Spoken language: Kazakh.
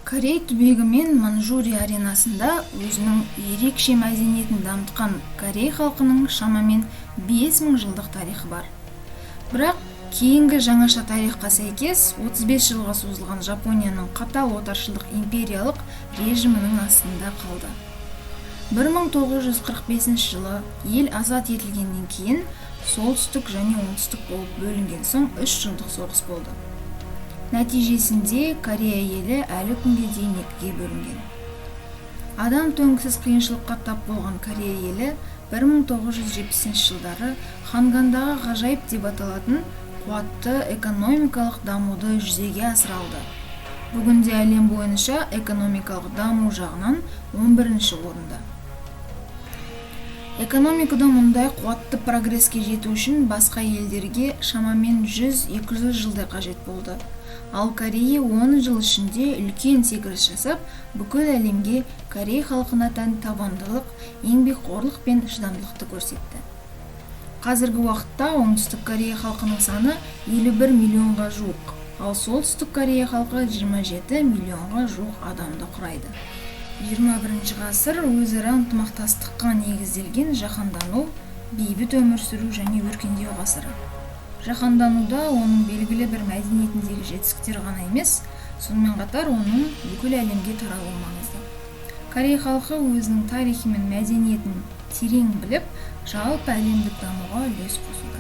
Корей түбегі мен Манчжурия аренасында өзінің ерекше мәдениетін дамытқан корей халқының шамамен 5000 жылдық тарихы бар. Бірақ кейінгі жаңаша тарихқа сәйкес 35 жылға созылған Жапонияның қатал отаршылдық империялық режимінің астында қалды. 1945 жылы ел азат етілгеннен кейін солтүстік және оңтүстік болып бөлінген соң 3 жылдық соғыс болды. Нәтижесінде Корея елі әлі күнге дейін екіге бөлінген. Адам төнгісіз қиыншылыққа тап болған Корея елі 1970 жылдары Хангандағы ғажайып деп аталатын қуатты экономикалық дамуды жүзеге асыра алды. Бүгінде әлем бойынша экономикалық даму жағынан 11 орында. Экономикада мұндай қуатты прогреске жету үшін басқа елдерге шамамен 100-200 жылдай қажет болды. Ал Корея 10 жыл ішінде үлкен секіріс жасап, бүкіл әлемге корей халқына тән табандылық, еңбекқорлық пен шыдамдылықты көрсетті. Қазіргі уақытта Оңтүстік Корея халқының саны 51 миллионға жуық, ал Солтүстік Корея халқы 27 миллионға жуық адамды құрайды. 21 ғасыр — өзара ынтымақтастыққа негізделген жаһандану, бейбіт өмір сүру және өркендеу ғасыры. Жаһандануда оның белгілі бір мәдениетіндегі жетістіктер ғана емес, сонымен қатар оның бүкіл әлемге таралуы маңызды. Корей халқы өзінің тарихы мен мәдениетін терең біліп, жалпы әлемдік дамуға үлес қосуда.